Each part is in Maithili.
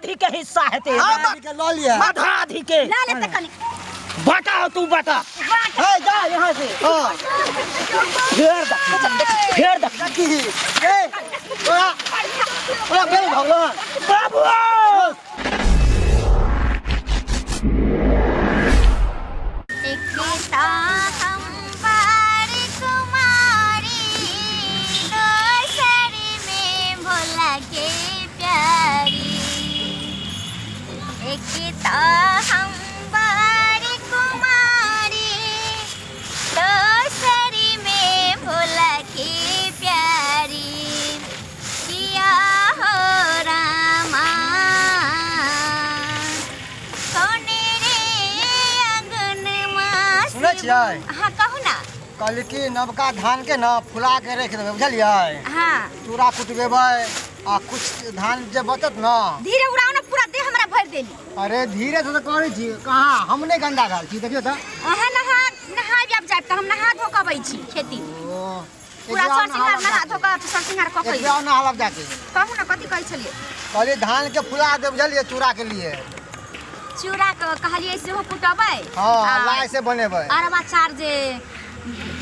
आधी के हिस्सा हेतै। आधा आधी के लऽ लिअ। आधा आधी के लऽ ले तऽ कनि। बटा, तू बटा। हे, जा यहाँ से। हाँ। फेर दख, फेर दख। देखी ए, तोरा तोरा बेल भऽ गेलौ। बाबू। एकता हम बार कुमारी, दोसर में भोला के प्यारी। एकता हम बार कुमारी, दोसर में भोला के प्यारी। किया हो रामा, कोने रे अंगनमा। सुनै छियै? हाँ, कहू ना। कहली कि नवका धान के न फुला के रखि देबै, बुझलियै? हाँ। चूड़ा कुटबेबै आ कुछ धान जे बचत न। धीरे उड़ाओ ना, पूरा देह हमरा भरि देली। अरे, धीरे से तऽ करै छी। कहाँ हम नहि गन्दा भेल छी? देखियौ तऽ। अहाँ नहा नहा आबि जायब तऽ हम नहा धो कऽ अबै छी खेती। ओ पूरा सर सिंगार नहा धो कऽ सर सिंगार कऽ एक बेर नहालब जाके। कहू ना, कथी कहै छलियै? कहलियै धान के फुला दे, बुझलियै, चूड़ा के लिए। चूड़ा के कहलियै सेहो कुटबै। हाँ, लाइ से बनेबै। अरबा चार जे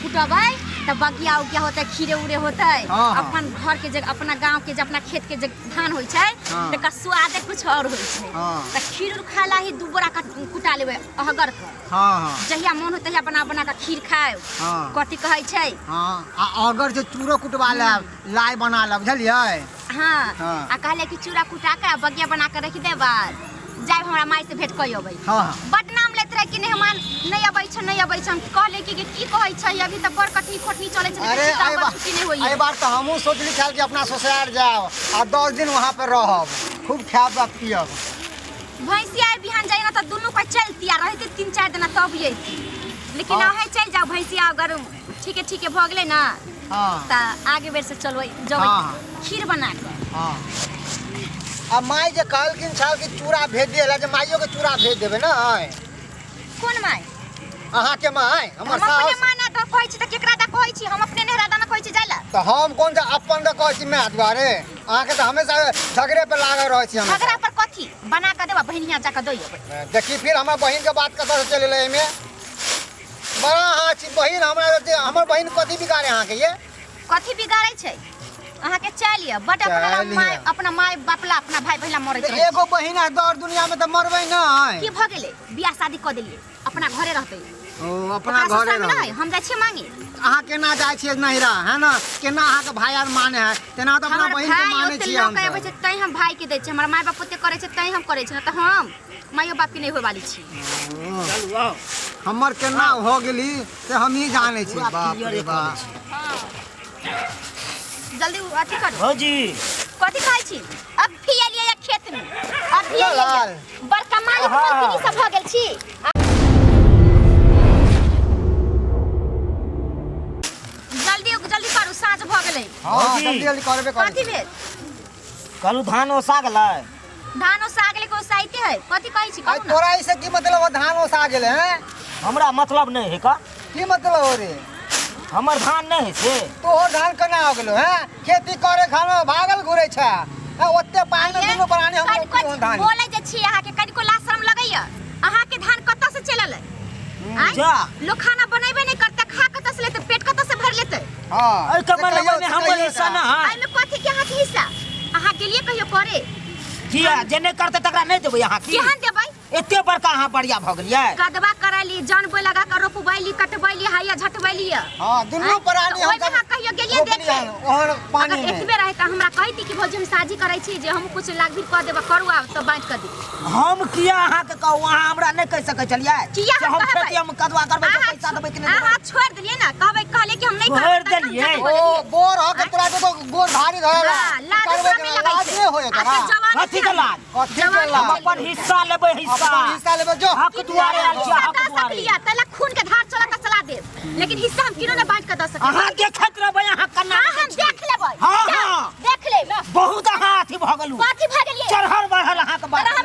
कुटबै तऽ बगिया उगिया होतै, खीरे उरे होतै। हाँ। अपन घर के जे, अपना गांव के जे, अपना खेत के जे धान होइ छै, तकर स्वादे कुछ और होइ छै। तऽ खीर उर खाय ला ही 2 बोरा कुटा लेबै अहगर के। हाँ हाँ जहिया मन हो तहिया बना बना कऽ खीर खायब। कथी कहै छै? हाँ, आ अगर जे चूड़ो कुटवा लेब, लाइ बना लेब, बुझलियै? हाँ। हाँ। आ कहले कि चूड़ा कुटा के आ बगिया बना के रख देब, जायब हमरा माय से भेंट कऽ अबै। हाँ हाँ बड नाम लेत रहे कि मेहमान नहीं अबै छै, नहीं अबै छै। हम कहले कि की कहै छै, अभी तऽ बड़ कटनी खोटनी चलै छै। अरे, देखै छी तऽ एहि अगर बार छुट्टी नहि होइए। एहि बार तऽ हमहूँ सोचली छल कि अपना ससुराल जायब आ 10 दिन वहाँ पर रहब, खूब खायब आ पियब। भैंसिया आइ बिहान जाइ ना तऽ दुनू को चलती आ रहती 3-4 दिन तब अयती, लेकिन अहें चलि जाउ। भैंसिया अगर ठीके ठीके भऽ गेलै ना, तऽ आगे बेर से चलबै जबै। खीर बना कऽ। हाँ, आ माय जे कहलखिन छल कि चूड़ा भेज दिए, जे माइयो के चूड़ा भेज देबै ने? कोन माय? अहाँके माय, हमर हम अपने साउस। माँ ना दऽ कहै छी तऽ केकरा दऽ कहै छी? हम अपने नेहरा दऽ ना कहै छी जाइ ला। तऽ हम कोन जे अपन दऽ कहै छी माय दुआरे? अहाँके तऽ हमेशा झगड़े पे लागल रहै छी हमेशा। झगड़ा पर कथी? बना कऽ देबा, बहिनिया जा कऽ दै अबै। देखी, फिर हमर बहिन के बात कतऽ से चलि एलै एहिमे? बड़ा अहाँ छी बहिन हमरा हमर बहिन कथी बिगाड़े अहाँके ये? कथी बिगाड़ै छै अहाँके? चालि यऽ बड अपना ला। चालि my यऽ। अपना माय बाप ला, अपना भाई बहिन ला मरैत तऽ रहै। एगो बहिन है दर दुनिया में तऽ मरबै नहि? की भऽ गेलै? बियाह शादी कऽ देलियै, अपना घरे रहतै। ओ, अपना ओकरा घरे ससुरालमे रहबै। नहि, हम जाइ छियै मांगे। अहाँ केना जाइ छियै नैहरा, है ने? केना अहाँके भाई आर माने है, तेना तऽ अपना हमर बहिन के भाई माने ओते छियै लऽ हम के अबै छै तैं हम भाई के दै छियै। हमर माय बाप ओते करै छै तैं हम करै छियै, नहि तऽ हम माइयो बाप के नहि होय वाली छी। चलू, आउ। हमर केना हो गेली से हमही जानै छी। पूरा बाप क्लियर रे कऽ दै बाप। छी। जल्दी अथी करू। भौजी। कथी कहै छी? अब भी एलियै या खेत में, अब भी एलियै। लाल। बड़का मालिक मलकिनी सब भऽ गेल छी। जल्दी जल्दी करू, साँझ भऽ गेलै। हाँ। भौजी। जल्दी जल्दी करबे करै कथी छी। भेल? कहलू धान ओसा गेलै? धान ओसा गेलै कि ओसाइते है? कथी कहै छी? आइ कहू ना। तोरा ऐसे की मतलब हो, धान ओसा गेलै हैं? हमरा मतलब नहि है का। की मतलब हो रे? हमर धान नहि है से। तोहर धान केना हो गेलो हैं? खेती करे खाना भागल घुरे छै हैं, ओते पानि में दुनू प्राणी हम कनिको रोपलियै हन धान। बोलै जे छी अहाँके कनिको लाज शरम लगैया? अहाँके धान कतऽ से चलि एलै? आँय? जा। लोक खाना बनेबे नहि करतै, खा कतऽ से लेतै? पेट कतऽ से भरि लेतै? हाँ। एहि के से मतलब कहियौ, ओहिमे से हमर कहियौ हिस्सा एकरा। ना है। एहिमे कथी के अहाँके हिस्सा? अहाँ गेलियै कहियो करे? किया, जे नहि करतै तकरा नहि देबै अहाँ की? केहन देबै? एते बड़का अहाँ बढ़िया भऽ गेलियै? कदवा करैली, जन बोइ लगा कऽ रोपबैली, कटबैली, हैया झटबैली। हाँ, दुनू प्राणी हम ओहिमे सब अहाँ कहियो गेलियै रोपलियै देखे? हन, ओहन पानी अगर में एतबे रहे तऽ हमरा कहिती कि भौजी, हम साझी करै छी, जे हम कुछ लाग भी कऽ देबै, करू आब तऽ बाँटि कऽ दी। हम किया अहाँके कहू? अहाँ हमरा नहि कहि सकै छलियै? किया जे हम हम कहबै? खेती हम कदवा करबै तऽ अहाँ पैसा देबै कि नहि देबै? अहाँ छोड़ि देलियै ने, कहबै कहलियै कि हम नहि छोड़ि करब, तखन देलियै? जाकऽ ओ बोललियै। बोर हो के तोरा के तो गोर भारी धरल। हाँ, लाज करबै शरम नहि केना? लगै लाज छै। नहि होय एकरा? आखिर जवानी कथी के लाज? कथी के जवानी लाज? हम अपन हिस्सा लेबै, हिस्सा। अपन हिस्सा लेबै जो। हक दुआरे आयल छी, हिस्सा हक दऽ दुआरे। सकलियै तैला खून के धार चलत तऽ चला देब, लेकिन हिस्सा हम किनो नहि बाँटि कऽ दऽ सकब। अहाँ देखैत रहबै, अहाँ कन्ना। हाँ, हम देख लेबै। हाँ, जाउ, हाँ। देख लेब। बहुत अहाँ अथी भऽ गेलहुँ। कथी भऽ गेलियै? चढ़ल बढ़ल अहाँके बात। तोरा हम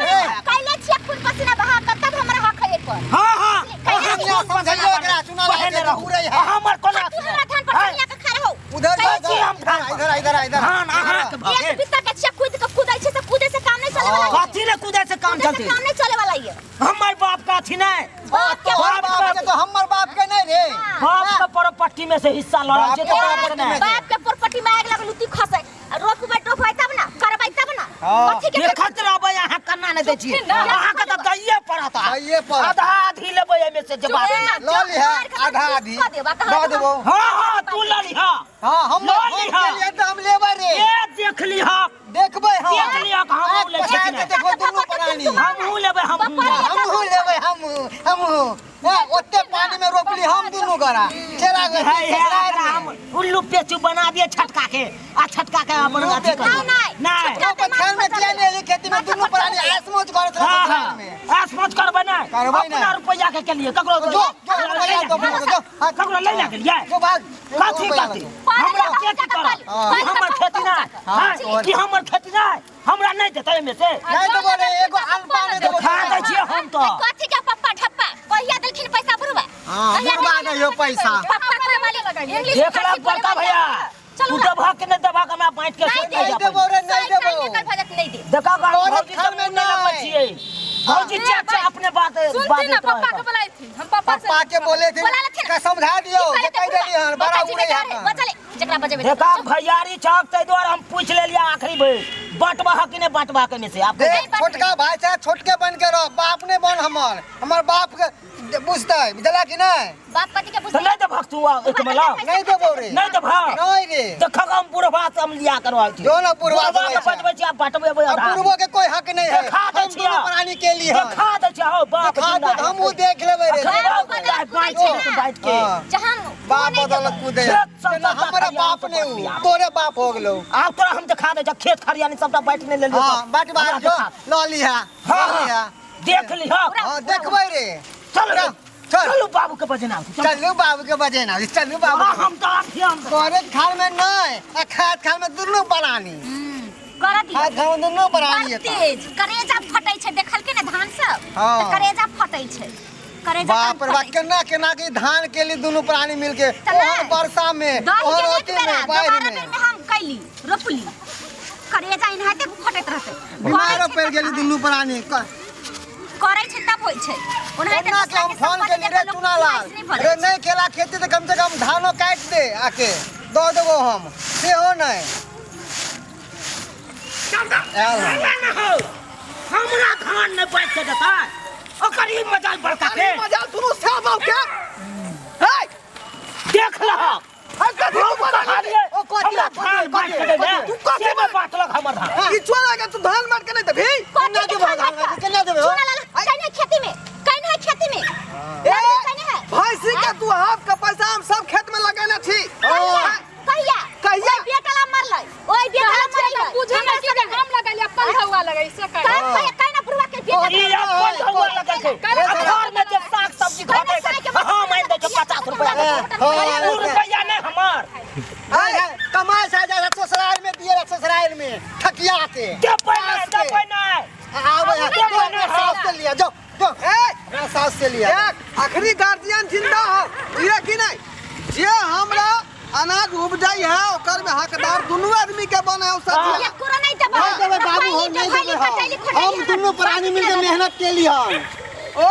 कैले छियै खून पसीना बहा कऽ, तब हमरा हक है एहि पर। हाँ, कैले अहाँ छियै? खून पसीना समझैयौ एकरा, चुना बहेने लागै छै, रहू। उड़ै है। अहाँ हमर कोना तू हमरा धान पर हैं? कनिया के खड़ा हो। उधर जा, छी हम इधर आ, इधर आ, इधर आ, इधर आ। धान अहाँके भऽ एक गेल। बित्ता के छियै, कूद के कूदै छै तऽ कूदै से काम नहि चले वाला। कथी ले कूदे से काम कूदे से चलते? काम नहीं चले वाला ये। हमर बाप का अथी नहीं। बाप के तोहर बाप के तो हमर बाप के नहीं रे। बाप के प्रॉपर्टी में से हिस्सा लड़ बाप छै के तो प्रॉपर्टी में से। बाप के प्रॉपर्टी में आग लगल उती खसै, आ रोपबै टोपबै तब ना, करबै तब ना। हाँ। कथी के देखत रहबै, अहाँ कन्ना नहि दै छियै। चुपके ना। अहाँके तऽ दैये पड़त। दैये पड़त। आधा आधी लेबै एहिमे से जवाब। लऽ लिहऽ आधा आधी दऽ देबौ। हाँ हाँ, तू लऽ लिहऽ। हाँ, हम लऽ हम लिहऽ। के लिए तऽ हम लेबै रे। ए देख लिहऽ। देखबै हम। देख लिहऽ कि हमहूँ आँख लै छियै पसारि कि के नहि। देखबै दुनू प्राणी। हमहूँ लेबै, हमहूँ। हमहूँ लेबै, हमहूँ हमहूँ। ए, ओते पानी में रोपली हम दुनू गोरा चेरा है है, एकरा हम उल्लू पेचू बना दिए छटका के, आ छटका के अपन उल्लू अथी पेचू। कर। नहीं, नहीं, नहीं। छटका रोपत खान में किया नहीं एली खेती में दुनू प्राणी आसमोच करत रहत हाँ खान हाँ, में। आसमत करबै नहि। करबै अपना नहि। रुपैआ के केलिए ककरो जो जो रुपैआ दो अपना के, जो हाँ, ककरो लै ला गेलिए। जो भाग। कथी रुपैआ कथी लऽ। हमरा के की करत? हाँ। कि हमर खेती नहि? हाँ, हाँ, तोहर। कि हमर खेती नहि? हमरा नहि देतै एहिमे से? नहीं देबो रे, एगो अल्पा नहीं देबो। खा दै छियै हम तऽ। कथी के पप्पा ढप्पा कहिया देलखिन पैसा बुढ़वा? हाँ, कहिया बुढ़वा देलखिन नहीं हो पैसा। पप्पा कहै वाली इंग्लिश देख लऽ फारसी बोले बड़का वाली। भैया, चलू तू ना। देबहक कि नहि देबहक हमरा बाँटि के नहीं सोचि नहि नहीं जा देबो रे, नहीं सही देबो। नहीं कर भजत नहीं दे। देखा तोरे भौजी खान सब में मुँह नहि लगबै नहीं। छियै। भौजी चाचा अपने बात सुनती बाजैत ना, पप्पा रहै। के बोलाइथिन हम पापा से। पप्पा के बोले थे बोला लेथिन। का समझा दियो की जे कहै कह देली हन बड़ा बच्चा जी उड़े बेकार है, हन। बच्चा ले जकरा बजेबै। देखा भैयारी छक ताहि दुआरे हम पूछि लेलियै आखिरी बेर, बाँटबह कि नहि बाँटबह के से आप? देख छोटका भाई छै, छोटके बन के रह, बाप नहीं बन हमर। हमर बाप के बुझतै बुझला कि नहीं? बाप पति के तऽ बुझतै। नहि देबहक तू एक मला? नहीं देबो रे। नहीं देबहक? नहीं रे। देखक हम बुढ़वा से हम लिया करवाल छी। जो ना बुढ़वा बुढ़वा से के बजबै छी, आप बाँटबै अब आधा। बुढ़बो के कोई हक नहीं है। देखा दै हम छियै। दुनू प्राणी के लिए हन। देखा दै छियै, हौ बाप देखा जिंदा दे, है। हम उ देख लेबै रे। अखन बाप जिंदा है, बाँटि के तू बाँटि के। हाँ। जहाँ बाप बदल कूदे। खेत सब जेना सबटा हमरे खरियान बाप सब ने उ, बाँटि लिया। तोरे बाप हो गेलौ। आब तोरा हम देखा दै छियै, खेत खरियानी सबटा बाँटि नहि लेलियौ। हाँ, बाँट हमरा बाँट जो देखा। लऽ लिहा। हाँ, लऽ लिहा। देख लिहक। हाँ, देखबै रे। चल चल, चल। चलू बाबू के बजेना। चल। चलू बाबू के बजेना, चलू बाबू हाँ, के। हम तऽ अभी हम करे खान में नहीं, आ खात खान में दुनू प्राणी। कर दियो। खात खान में दुनू प्राणी बड़ एतऽ। तेज करेजा फटै छै, देखलकै ने धान सब? हाँ। तऽ करेजा फटै छै, करेजा बाप रे बाप, फटै छै। केना केना के धान के लिए दुनू प्राणी मिलके तऽ ओहन नहि। वर्षा में दही ओहन के एक अथी बेरा में बाढ़ि दोबारा में बेर में हम कैली रोपली, करेजा एनाहिते फटैत रहतै। बीमारो करै छै पड़ि गेली तब दुनू प्राणी। करै छै तब होइ छै। ओनाहिते ओना के दोसरा हम के फोन सम्पत्ति केली रे देखल लोक चुनालाल खुआइश नहि भरै रे, छै। नहीं केला खेती तऽ कम से कम धानो काटि दे आके दऽ देबो हम, सेहो नहीं आयल हन। हमरा ना हौ, हमरा धान नहि बाँटि के देतै ओकर ई मजाल बड़का के। मजा दुनू से बाप के हे। देख लहक। हम कथी हम बना कहलियै, ओ कथी हमरा कथी धान बाँटि के दे। तू कथी से नहि बाँटलक हमर धान। ई चोरा के तू धान मार के नहीं देबही? केना कथी के देबो धान धान बाँटलक? केना देबो? चुनालाल कहने खेती में, कहने खेती में, ए कहने है। भैंसी के तू हाफ के पैसा हम सब खेत में लगेने छी। कहिया? कहिया? कहिया? ओइ बेटा मरलै, ओइ बेटा मरलै। बुझे हमरा नहीं कि सब हम लगैली अपन धौआ लगै से कह। कहि कहि कहि ना बुढ़वा के बेटा। ई अपन धौआ लगल छै। अरे घर में जे साग सब्जी कहने खतै साग के हम आनि दै छियै 50 रुपैआ के। हाँ, दू रुपैआ नहि हमर। हाय, हाय, कमाई से जा ससुराल में दिए ससुराल में थकिया के देबै नहि, देबै नहि। आवे है, देबै जो अपना नहि। सास से लिया जो जो ए अपना सास से लिया। देख आखिरी गार्जियन जिंदा हो बुझले कि नहीं? जे हमरा अनाज उपजाई है ओकर में हकदार दुनू आदमी के बने हो सजिया। एको नहीं देबै। नहीं देबै बाबू, हम नहीं देबै। हम दुनू प्राणी मिलके मेहनत केली हन। ओ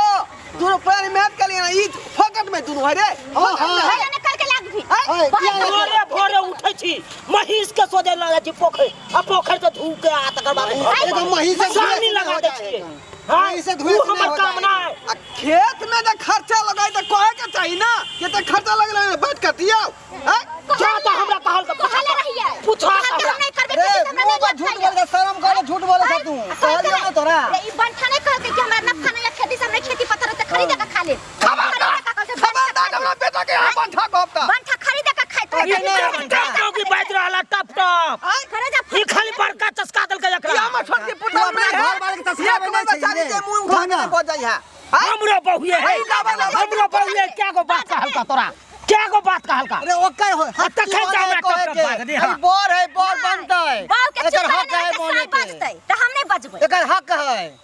दुनू प्राणी मेहनत के लिए ना, ई फोकट में दुनू है रे। हाँ, हाँ। निकल के लाग भी। है, किया नहीं? भोरे भोरे उठै छी, महींस के सोझे लऽ जाइ छी पोखरि, आ पोखरि से धू के आ तकर बाद एकदम महींस से धुए सानी से लगा हो दै जाए छियै। एकदम। हाँ, महींस से धुए उ से नहीं हमर हो काम जाए। नहि। आ खेत में जे खर्चा लगाई त कहे के चाही ना कि ते खर्चा लगल है बैठ कर दियो। हैं? जा तऽ हमरा कहल के कहले रहियै। पूछा कहल के हमरा। हम नहीं करबै रे खेती, हमरा मुंह नहीं पर झूठ खाइए। बोल के शर्म कर, झूठ बोले छ तू। कहलियो ना तोरा। रे, ई बंठा नहीं कहलकै कि हमरा नफा नहीं है खेती से, हमरा खेती पत्थर होतै खरीद के खा ले। खबरदार, खबरदार हमरा बेटा के यहाँ बंठा कहब त। बंठा खरीद के खाइत अरे रहै। नहीं, टप टप चौकी बाजि रहल है, टप टप। खरीद ई खाली बड़का चस्का देलकै एकरा। ई हमर छोटकी तू पुतहु अपना नहीं है। घर वाले के तस्वीर एक नहीं बेर बेचारी चाहिए। के मुंह उठा के ना। बज जाइ है। हैं? हमरो बहुए है, अरे लाबा, लाबा। हमरो बहुए। क्या गो बात कहल का तोरा? क्या गो बात कहल का? अरे ओकर हो आ तखन जा हमरा टप टप बाज दे, हाँ। अरे बर है, बर बनतै। बाप के एकर चुप हक है करे बने के। बजतै तऽ हम नहीं बजबै। एकर हक है,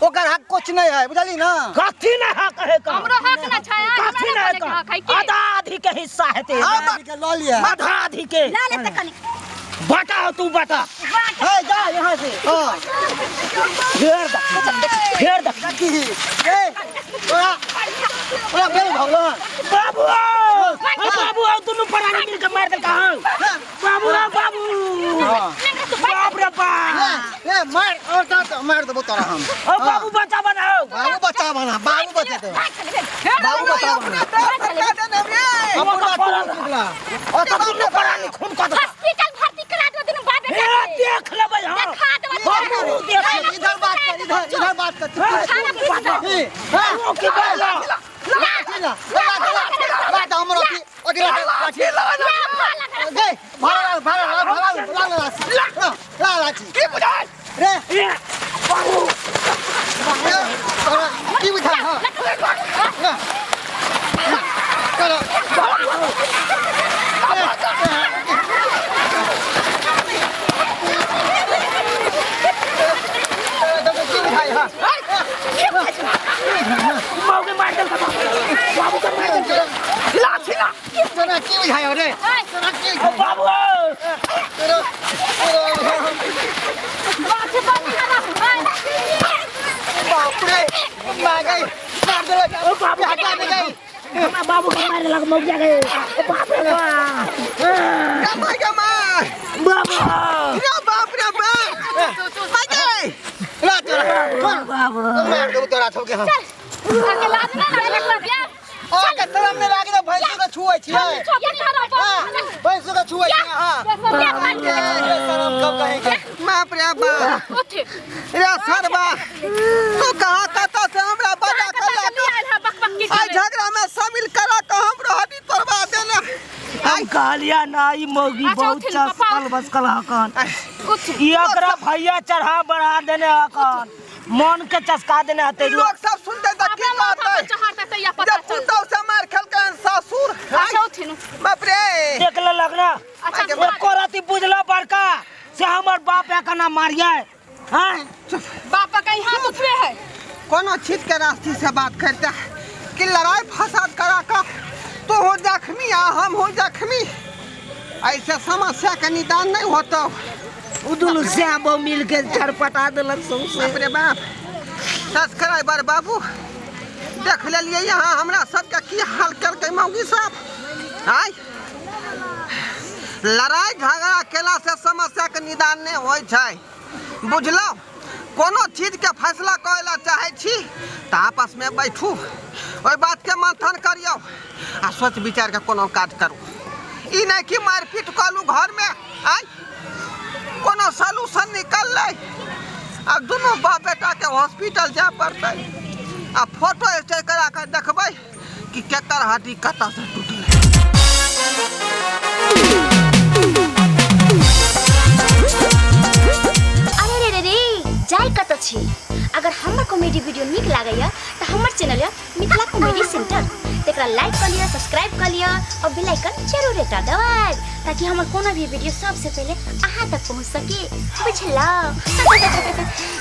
ओकर हक कुछ नहीं है, बुझली ना? कथी नहीं हक है का? हमरो हक ना छै, हमरा कथी ना नहीं बोले के हक है का? के? आधा आधी के हिस्सा हेतै। हाँ, आदमी के लऽ लिअ। आधा आधी के ला लेतै कनी। बाटा हो, तू बाटा। हे, जा। जा यहाँ से। हाँ। फेर देख, फेर देख। की ए तोरा तोरा बेल भगलो। बाबू ओ बाबू, आओ दुनू प्राणी मिल के मार देलका हन। बाबू ओ बाबू, बाप रे बाप। ए मार और ता मार देबो तोरा हम। ओ बाबू बचा बनाओ। बाबू बचा बना, बाबू बचा दे, बाबू बचा बना। हम ओ तो दुनू प्राणी खून कऽ देलका। हॉस्पिटल भर्ती करा दो दुनू बाप हे बेटा के। देख लेबै हम। देखा देबै। बाबू देख लेबै। इधर बात कर, इधर इधर बात कर। खाना पीना दो। ए हां ओ की बात? ला ला ला ला हमर अथी अथी ला लाठी गे भाड़ा भाड़ा भाड़ा ला ला ला ला लाठी की बुझाय रे। ए बाबू तोरा की बुझा? हां ला चलो। की बुझाई? हां। मौके मार देलका बाबू, बाबू के मार देलका। लाठी ला। तोरा की बुझाई रे? तोरा की? ओ बाबू। तोरा बाप रे, मार गई, मार दे। ओ बाबू। हटा दे गई। हमरा बाबू के मारे लग मौजा गए। ओ बाप रे बाप। रे माय गे माय। बाबू। रे बाप रे बाप, माय गे। ला तोरा बाबू। मार देबो तोरा सबके हम। के लाज ना लगे बियाह? ओ के शरम नहीं लागे? भैंसो के छुए छियै? हां, भैंसो के छुए छियै? हां, ये शरम कब कहेंगे? बाप रे बाप। उठ। रे सरबा, तू कहाँ कतऽ से हमरा बजा कतऽ कऽ से लियाल है बकबक की आइ करे? झगड़ा में शामिल करा के हमरो हड्डी तोड़वा देने। हम कहलिया ना, ई मौगी अच्छा, बहुत उठिन, पापा। चस्कल बसकल हकन। उठ। ई एकरा भैया चढ़ा बढ़ा देने हकन, मन के चस्का देने हते। लोग सब सुनते तऽ की अपना माथा कहतै पर चढ़ाते तैया पता जब चल। पुतहु से मार खेलकै ससुर। अच्छा, उठिन। बाप रे। देख ले लगना। अच्छा। एको रति बुझला बड़का से हमर बाप एक ना मारिए हैं? बापा कहीं हाथ उठवे है? कोनो चीज के रास्ते से बात करता कि लड़ाई फसाद करा का तू हो जख्मी आ हम हो जख्मी, ऐसे समस्या के निदान नहीं होता। उ दुनू श्याम मिल के छरपटा देलक सौंसे। बाप रे बाप। सब्सक्राइबर बाबू, देख लेलिए यहाँ हमरा सबके की हाल करके मौगी साहब। आय लड़ाई झगड़ा केला से समस्या के निदान नहीं होइ छै, बुझलहुँ? कोनो चीज के फैसला करे ला चाहै छी तऽ आपस में बैठू, ओहि बात के मंथन करियौ आ सोच विचार के कोनो काज करू। ई नहि कि मारपीट कऽ लू घर में। आय कोनो सॉल्यूशन निकललै आ दुनू बाप बेटा के हॉस्पिटल जाय पड़तै आ फोटो स्टेट करा के देखबै कि केकर हड्डी कतऽ से टूटलै। अरे रे रे रे, जाय कतऽ छी? अगर हमर कॉमेडी वीडियो नीक लागैया तऽ हमर चैनल यऽ मिथिला कॉमेडी सेंटर, तकरा लाइक कऽ लिअ, सब्सक्राइब कऽ लिअ और बेल आइकन जरूर एकटा दबाएब, ताकि हमर कोनो भी वीडियो सबसे पहिले अहाँ तक पहुँच सके। बुझलहुँ?